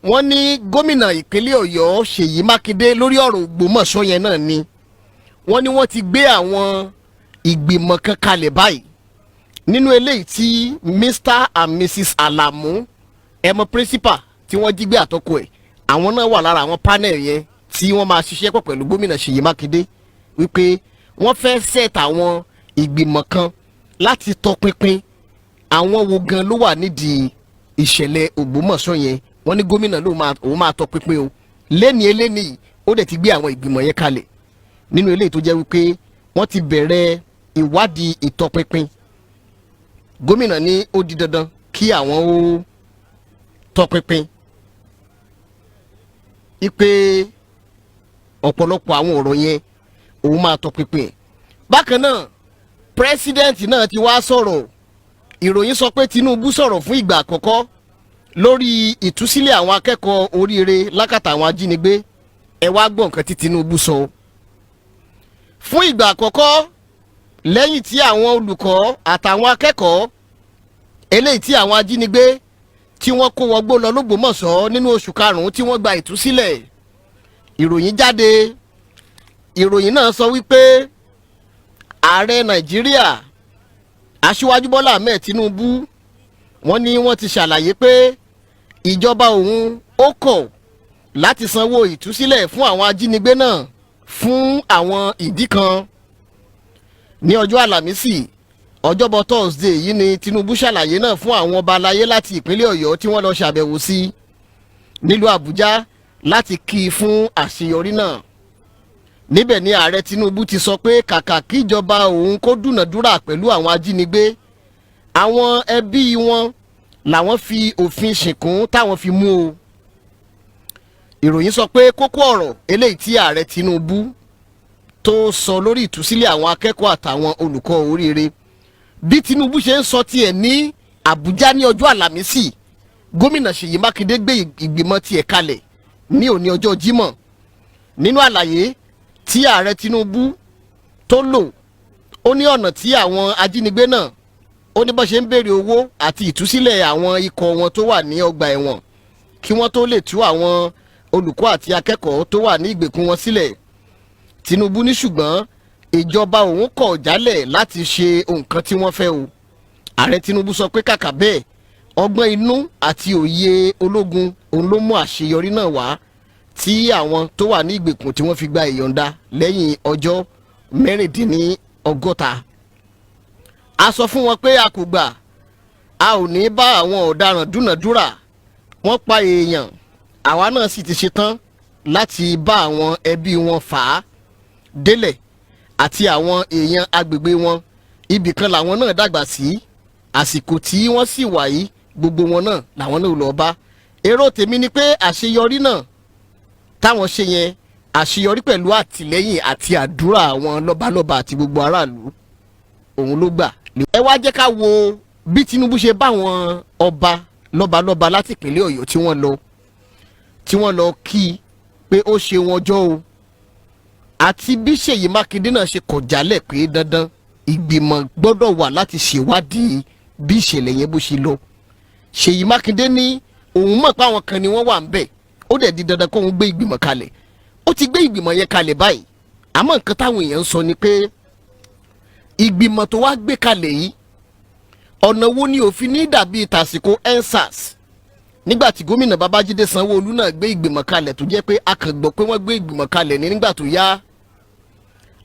Wọ́n ní gómìnà ìpínlẹ̀ Ọ̀yọ́ Ṣèyí Mákindé, lórí ọ̀rọ̀ Ògbómọ̀ṣọ́ yẹn náà ni, wọ́n ní wọ́n ti gbé àwọn ìgbìmọ̀ kan kalẹ̀ báyìí, nínú eléyìí tí Mr and Mrs Alamu, ẹmọ principal tí wọ́n jí gbé àtọkọ ẹ̀, àwọn náà wà lára àwọn panel yẹn tí wọ́n máa ṣiṣẹ́ pọ̀ pẹ̀lú gómìnà Ṣèyí Mákindé, wípé wọ́n fẹ́ set àwọn ìgbìmọ̀ kan láti tọpinpin àwọn wo gan ló wà nídìí ìṣẹ̀lẹ̀ Ògbómọ̀ṣọ́ yẹn. Wọ́n ní gómìnà ló máa òun máa tọpinpin o lẹ́ni eléni. Ó dẹ̀ ti gbé àwọn ìgbìmọ̀ yẹn kalẹ̀, nínú eléyìí tó jẹ́ wípé wọ́n ti bẹ̀rẹ̀ ìwádìí ìtọpinpin. Gómìnà ní ó di dandan kí àwọn ó tọpinpin ipe ọ̀pọ̀lọpọ̀ àwọn ọ̀rọ̀ yẹn, òun máa tọpinpin ẹ̀. Bákan náà, president náà ti wá sọ̀rọ̀. Ìròyìn sọ pé Tinubu sọ̀rọ̀ fún ìgbà àkọ́kọ́ lórí ìtúsílẹ̀ àwọn akẹ́kọ̀ọ́ oríire lákàtà àwọn ajínigbé. Ẹ wá gbọ́ nǹkan tí Tinubu sọ. Fún ìgbà àkọ́kọ́ lẹ́yìn tí àwọn olùkọ́ àtàwọn akẹ́kọ̀ọ́ eléyìí tí àwọn ajínigbé tí wọ́n kó wọgbó lọ lÓgbómọ̀ṣọ́ nínú oṣù karùn-ún tí wọ́n gba ìtúsílẹ̀, ìròyìn jáde. Ìròyìn náà sọ wípé ààrẹ Nàìjíríà, Aṣíwájú Bọ́lá Ahmed Tinubu, wọ́n ní wọ́n ti ṣàlàyé pé ìjọba òun ó kọ̀ láti sanwó ìtúsílẹ̀ fún àwọn ajínigbé náà fún àwọn ìdí kan. Ní ọjọ́ Àlàmísì, Ọjọ́bọ̀ Thursday yìí ni Tinubu ṣàlàyé náà fún àwọn ọba aláyé láti ìpínlẹ̀ Ọ̀yọ́ tí wọ́n lọ ṣàbẹ̀wò sí nílùú Àbújá láti kí i fún àṣeyọrí náà. Níbẹ̀ ni ààrẹ Tinubu ti sọ pé kàkà kíjọba òun kó dúnàdúrà pẹ̀lú àwọn ajínigbé, àwọn ẹbí wọn làwọn fi òfin ṣìnkún táwọn fi mú o. Ìròyìn sọ pé kókó ọ̀rọ̀ eléyìí tí ààrẹ Tinubu tó sọ lórí ìtúsílẹ̀ àwọn akẹ́kọ̀ọ́ àtàwọn olùkọ́ oríire, bí Tinubu ṣe ń sọ tiẹ̀ ní Àbújá ní ọjọ́ Àlàmísì, gómìnà Ṣèyí Mákindé gbé ìgbìmọ̀ tiẹ̀ kalẹ̀ ní òní ọjọ́ Jímọ̀. Nínú àlàyé tí ààrẹ Tinubu tó lò, ó ní ọ̀nà tí àwọn ajínigbé náà, ó ní bó ṣe ń béèrè owó àti ìtúsílẹ̀ àwọn ikọ̀ wọn tó wà ní ọgbà ẹ̀wọ̀n kí wọ́n tó lè tú àwọn olùkọ́ àti akẹ́kọ̀ọ́ tó wà ní ìgbèkùn wọn sílẹ̀. Tinubu ní ṣùgbọ́n ìjọba òun kọ̀ jálẹ̀ láti ṣe nǹkan tí wọ́n fẹ́ o. Ààrẹ Tinubu sọ pé kàkà bẹ́ẹ̀, ọgbọ́n inú àti òye ológun òun ló mú àṣeyọrí náà wá, tí àwọn tó wà ní ìgbèkùn tí wọ́n fi gba ìyọ̀ǹda lẹ́yìn ọjọ́ 66. A sọ fún wọn pé a kò gbà, a ò ní bá àwọn ọ̀daràn dúnàdúrà. Wọ́n pa èèyàn, àwa náà sì ti ṣetán láti bá àwọn ẹbí wọn fà á délẹ̀ àti àwọn èèyàn agbègbè wọn. Ibì kan làwọn náà dàgbà sí. Àsìkò tí wọ́n sì wà yìí, gbogbo wọn náà làwọn náà lọ bá. Èrò tèmi ni pé àṣeyọrí náà táwọn ṣe yẹn, àṣeyọrí pẹ̀lú àtìlẹ́yìn àti àdúrà àwọn lọ́balọ́ba àti gbogbo aráàlú òun ló gbà. Ẹ wá jẹ́ ká wo bí Tinubu ṣe bá àwọn ọba lọ́balọ́ba láti ìpínlẹ̀ Ọ̀yọ́ tí wọ́n lọ kí i pé ó ṣe wọn jọ́ o, àti bí Ṣèyí Mákindé náà ṣe kọ̀ jálẹ̀ pé dandan ìgbìmọ̀ gbọ́dọ̀ wà láti ṣèwádìí bí ìṣẹ̀lẹ̀ yẹn bó ṣe lọ. Ṣèyí Mákindé ní òun mọ̀ pé àwọn kan ni wọ́n wà ń bẹ̀, ó dẹ̀ di dandan kóun gbé ìgbìmọ̀ kalẹ̀. Ó ti gbé ìgbìmọ̀ yẹn kalẹ̀ báyìí, àmọ́ nǹkan táwọn èèyàn ń sọ ni pé ìgbìmọ̀ tó wá gbé kalẹ̀ yìí, ọ̀nà wo ni òfin ní dàbí tàsìkò EndSARS, nígbà tí gómìnà Babájídé Sanwó-Olú náà gbé ìgbìmọ̀ kalẹ̀, tó jẹ́ pé a kàn gbọ́ pé wọ́n gbé ìgbìmọ̀ kalẹ̀ ní nígbà tó yá,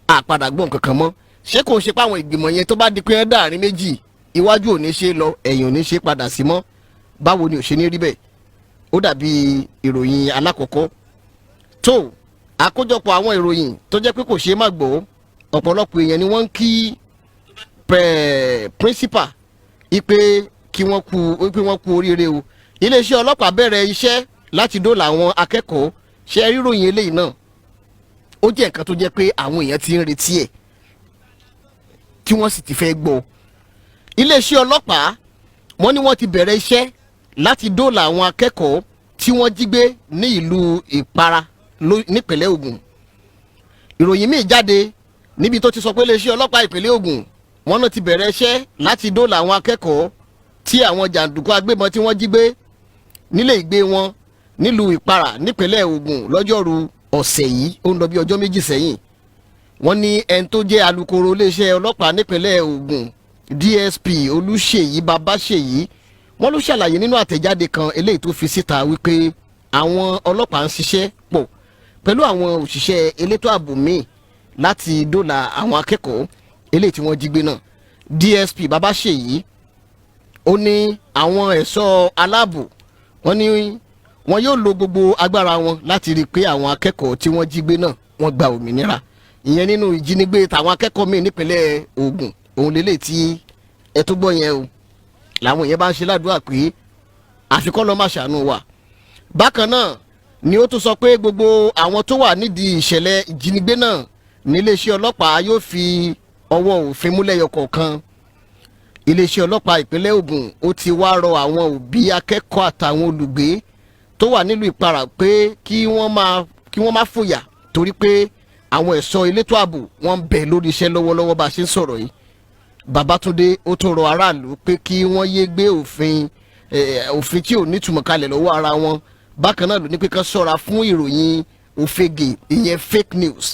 àpadà gbọ́n kankan mọ́? Ṣé kò ń ṣe pé àwọn ìgbìmọ̀ yẹn, tó bá di pé ẹ dáàrin méjì, iwájú ò ní ṣe lọ, ẹ̀yìn ò ní ṣe padà sí mọ́? Báwo ni ò ṣe ní rí bẹ́ẹ̀? Ó dàbí ìròyìn alákọ̀ọ́kọ́ tó àkójọpọ̀ àwọn ìròyìn tó jẹ́ pé kò ṣeé má gbọ́. Ọ̀pọ̀lọpọ̀ èèyàn ni wọ́n ń kí principal ipe kí wọ́n kú, pé wọ́n kú oríire o. Iléeṣẹ́ ọlọ́pàá bẹ̀rẹ̀ iṣẹ́ láti dóòlà àwọn akẹ́kọ̀ọ́. Ṣe ríròyìn eléyìí náà, ó jẹ́ nǹkan tó jẹ́ pé àwọn èèyàn ti ń retí ẹ̀, tí wọ́n sì ti fẹ́ gbọ́. Iléeṣẹ́ ọlọ́pàá, wọ́n ní wọ́n ti bẹ̀rẹ̀ iṣẹ́ láti dóòlà àwọn akẹ́kọ̀ọ́ tí wọ́n jí gbé ní ìlú Ìpara nípínlẹ̀ Ògùn. Ìròyìn míì jáde níbi tó ti sọ pé iléeṣẹ́ ọlọ́pàá ìpínlẹ̀ Ògùn, wọ́n náà ti bẹ̀rẹ̀ iṣẹ́ láti dóòlà àwọn akẹ́kọ̀ọ́ tí àwọn jàǹdùkú agbébọn tí wọ́n jí gbé nílé ìgbé wọn. Nílùú Ìparà nípínlẹ̀ Ògùn lọ́jọ́rú ọ̀sẹ̀ yìí, ó ń lọ bí ọjọ́ 2 sẹ́yìn. Wọ́n ní ẹni tó jẹ́ alukoro iléeṣẹ́ ọlọ́pàá nípínlẹ̀ Ògùn, DSP Olúṣèyí Babáṣèyí, wọ́n ló ṣàlàyé nínú àtẹ̀jáde kan eléyìí tó fi síta wípé àwọn ọlọ́pàá ń ṣiṣẹ́ pọ̀ pẹ̀lú àwọn òṣìṣẹ́ elétò ààbò míì láti dóòlà àwọn akẹ́kọ̀ọ́ eléyìí tí wọ́n jí gbé náà. DSP Babáṣèyí, ó ní àwọn ẹ̀ṣọ́ aláàbò, wọ́n ní wọ́n yóò lo gbogbo agbára wọn láti rí i pé àwọn akẹ́kọ̀ọ́ tí wọ́n jí gbé náà, wọ́n gba òmìnira. Ìyẹn nínú ìjínigbé tàwọn akẹ́kọ̀ọ́ míì nípínlẹ̀ Ògùn òun lélẹ̀ tí ẹ tó gbọ́ yẹn o. Làwọn yẹn bá ń ṣe ládùúgbà pé àfikọ́ lọ́ máa ṣàánú wa. Bákan náà ni ó tún sọ pé gbogbo àwọn tó wà nídìí ìṣẹ̀lẹ̀ ìjínigbé náà níléeṣẹ́ ọlọ́pàá yóò fi ọwọ́ òfin múlẹ̀ kọ̀ọ̀kan. Iléeṣẹ́ ọlọ́pàá ìpínlẹ̀ Ògùn, ó ti wá rọ àwọn òbí akẹ́kọ̀ọ́ àtàwọn olùgbé tó wà nílùú Ìparà pé kí wọ́n má fòyà, torí pé àwọn ẹ̀ṣọ́ elétò ààbò, wọ́n ń bẹ lórí iṣẹ́ lọ́wọ́lọ́wọ́ bá a ṣe ń sọ̀rọ̀ yìí. Babátúndé, ó tún rọ aráàlú pé kí wọ́n yé gbé òfin tí ò nítumọ̀ kalẹ̀ lọ́wọ́ ara wọn. Bákan náà ló ní pé kán ṣọ́ra fún ìròyìn òfegè, ìyẹn fake news,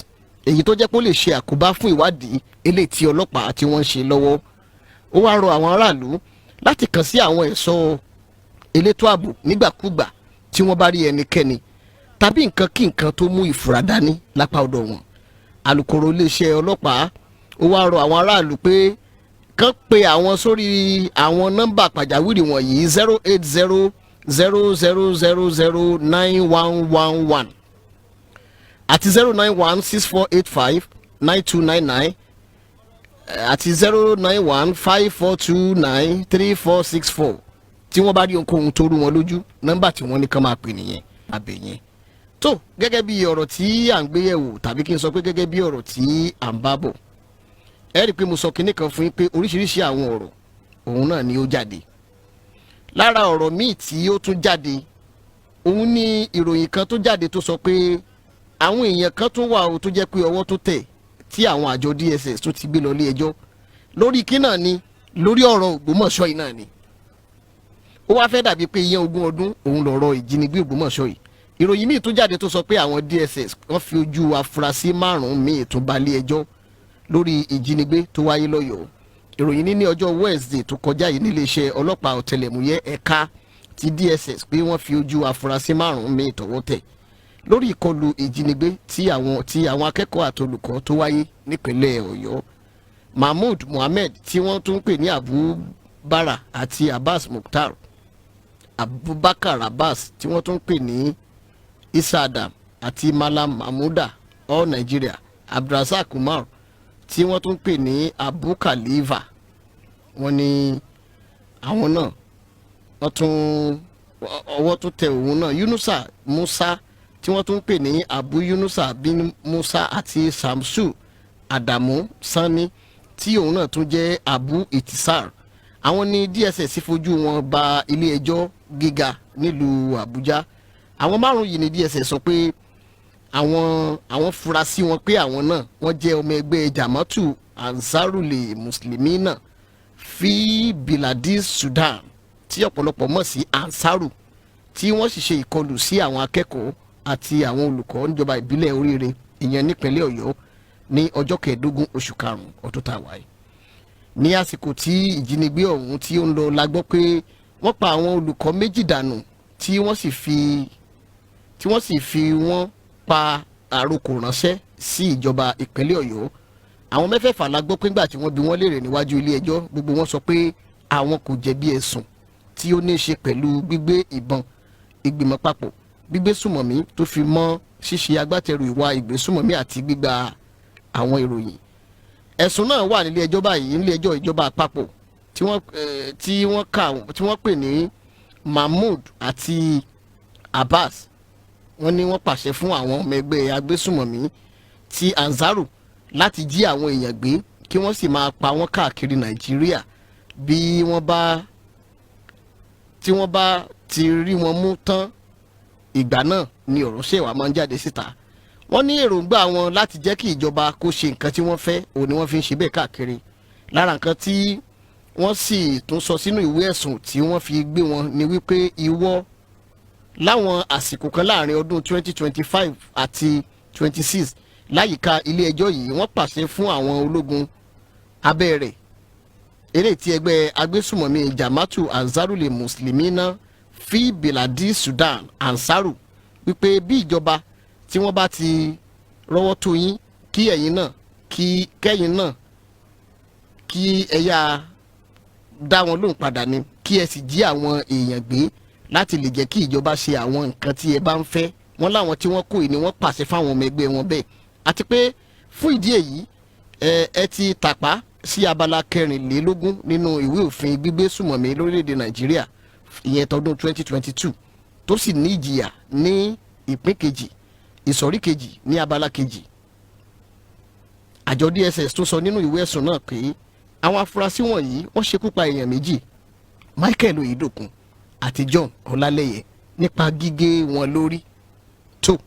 èyí tó jẹ́ pé ó lè ṣe àkóbá fún ìwádìí eléyìí tí ọlọ́pàá tí wọ́n ń ṣe lọ́wọ́. Ó wá rọ àwọn aráàlú láti kàn sí àwọn ẹ̀ṣọ́ elétò ààbò nígbàkúgbà tí wọ́n bá rí ẹnikẹ́ni tàbí nǹkan kí nǹkan tó mú ìfura dání lápá ọ̀dọ̀ wọn. Alukoro iléeṣẹ́ ọlọ́pàá, ó wá rọ àwọn aráàlú pé kán pe àwọn sórí àwọn nọ́mbà pàjáwìrì wọ̀nyí: 08000009111 àti 09164859299 àti 09154293464. Tí wọ́n bá rí ohunkóhun tó rú wọn lójú, nọ́mbà tí wọ́n ní kán máa pè nìyẹn abẹ yẹn. Tó gẹ́gẹ́ bí ọ̀rọ̀ tí à ń gbé yẹ̀wò, tàbí kí n sọ pé gẹ́gẹ́ bí ọ̀rọ̀ tí à ń bá bọ̀, ẹ rí i pé mo sọ kinní kan fún yín pé oríṣiríṣi àwọn ọ̀rọ̀ òun náà ni ó jáde. Lára ọ̀rọ̀ míì tí ó tún jáde, òun ní ìròyìn kan tó jáde tó sọ pé àwọn èèyàn kan tún wà ó tó jẹ́ pé ọwọ́ tó tẹ̀ tí àwọn àjọ DSS tó ti gbé lọ ilé ẹjọ́ lórí kí náà ni? Lórí ọ̀rọ̀ Ògbómọ̀ṣọ́ yìí náà ni. Ó wá fẹ́ dàbí pé ìyẹn ogún ọdún òun lọ̀rọ̀ ìjínigbé Ògbómọ̀ṣọ́ yìí. Ìròyìn míì tó jáde tó sọ pé àwọn DSS, wọ́n fi ojú afurasí márùn-ún míì tó ba ilé ẹjọ́ lórí ìjínigbé tó wáyé lọ́yọ̀ọ́. Ìròyìn ní ọjọ́ Wednesday tó kọjá yìí, níléeṣẹ́ ọlọ́pàá ọ̀tẹlẹ̀múyẹ́ ẹ̀ka ti DSS pé wọ́n fi ojú afurasí márùn-ún míì tọwọ́ tẹ̀ lórí ìkọlù ìjínigbé tí àwọn akẹ́kọ̀ọ́ àtolùkọ́ tó wáyé nípínlẹ̀ Ọ̀yọ́. Mahmood Mohammed, tí wọ́n tún ń pè ní Abu Bara, àti Abbas Mukhtar, Abubakar Abbas, tí wọ́n tún ń pè ní Isa Adam, àti Malam Mahmuda, all Nigeria, Abdulrasaq Umar, tí wọ́n tún ń pè ní Abu Khalifa. Wọ́n ní àwọn náà, wọ́n tún ọwọ́ tún tẹ òun náà. Yunusa Musa, tí wọ́n tún ń pè ní Abu Yunusa bin Musa, àti Samsu Adamu Sani, tí òun náà tún jẹ́ Abu Itisar. Àwọn ní DSS fojú wọn ba ilé ẹjọ́ gíga nílùú Àbújá. Àwọn márùn yìí ní DSS sọ pé àwọn fura sí wọn pé àwọn náà, wọ́n jẹ́ ọmọ ẹgbẹ́ Jama'atu Ansarul Muslimina fi Biladi Sudan, tí ọ̀pọ̀lọpọ̀ mọ̀ sí Ansaru, tí wọ́n sì ṣe ìkọlù sí àwọn akẹ́kọ̀ọ́ àti àwọn olùkọ́ níjọba ìbílẹ̀ Oríire, ìyẹn nípínlẹ̀ Ọ̀yọ́, ní ọjọ́ 15 oṣù karùn-ún ọdún tá a wáyé. Ní àsìkò tí ìjínigbé ọ̀hún tí ó ń lọ, la gbọ́ pé wọ́n pa àwọn olùkọ́ 2 dànù, tí wọ́n sì fi wọ́n pa àrokò ránṣẹ́ sí ìjọba ìpínlẹ̀ Ọ̀yọ́. Àwọn mẹ́fẹ̀ẹ̀fà la gbọ́ pé ńgbà tí wọ́n bi wọ́n léèrè níwájú ilé ẹjọ́, gbogbo wọn sọ pé àwọn kò jẹ̀bi ẹ̀sùn tí ó ní í ṣe pẹ̀lú gbígbé ìbọn, ìgbìmọ̀ papọ̀, gbígbé sùmọ̀mí, tó fi mọ́ ṣíṣe agbátẹrù ìwà ìgbésùmọ̀mí àti gbígba àwọn ìròyìn. Ẹ̀sùn náà wà nílé ẹjọ́ báyìí, nílé ẹjọ́ ìjọba àpapọ̀ tí wọ́n kà, tí wọ́n pè ní Mahmood àti Abbas. Wọ́n ní wọ́n pàṣẹ fún àwọn ọmọ ẹgbẹ́ agbésùmọ̀mí ti Ansaru láti jí àwọn èèyàn gbé, kí wọ́n sì máa pa wọ́n káàkiri Nàìjíríà. Bí wọ́n bá tí wọ́n bá ti rí wọn mú tán, ìgbà náà ni ọ̀rọ̀ ṣèwà máa ń jáde síta. Wọ́n ní èròǹgbà wọn láti jẹ́ kí ìjọba kó ṣe nǹkan tí wọ́n fẹ́, òun ni wọ́n fi ń ṣe bẹ́ẹ̀ káàkiri. Lára nǹkan tí wọ́n sì tún sọ sínú ìwé ẹ̀sùn tí wọ́n fi gbé wọn ni wípé ìwọ Láwọn àsìkò kan láàrin ọdún 2025 àti 26 láyìíká ilé ẹjọ́ yìí, wọ́n pàṣẹ fún àwọn ológun abẹ́ rẹ̀ eré tí ẹgbẹ́ agbésùmọ̀mí Jama'atu Ansarul Muslimina fi Biladi Sudan, Ansaru, wípé bí ìjọba tí wọ́n bá ti rọ́wọ́ tó yín, kí ẹ̀yin náà kí kẹ́yìn náà kí ẹ yá dá wọn lóhùn padà ni, kí ẹ sì jí àwọn èèyàn gbé láti lè jẹ́ kí ìjọba ṣe àwọn nǹkan tí ẹ bá ń fẹ́. Wọ́n láwọn tí wọ́n kó yìí ni wọ́n pàṣẹ fáwọn ọmọ ẹgbẹ́ wọn bẹ́ẹ̀, àti pé fún ìdí èyí ẹ ti tàpá sí abala 24 nínú ìwé òfin gbígbé sùmọ̀mí lórílẹ̀‐èdè Nàìjíríà, ìyẹn tọdún 2022, tó sì ní ìjìyà ní ìpín kejì, ìsọ̀rí kejì, ní abala kejì. Àjọ DSS tó sọ nínú ìwé ẹ̀sùn náà pé àwọn afurasí wọ̀nyí, wọ́n ṣekú pa èèyàn méjì, Michael Oyedokun àti John Ọlálẹ́yẹ, nípa gígé wọn lórí tó.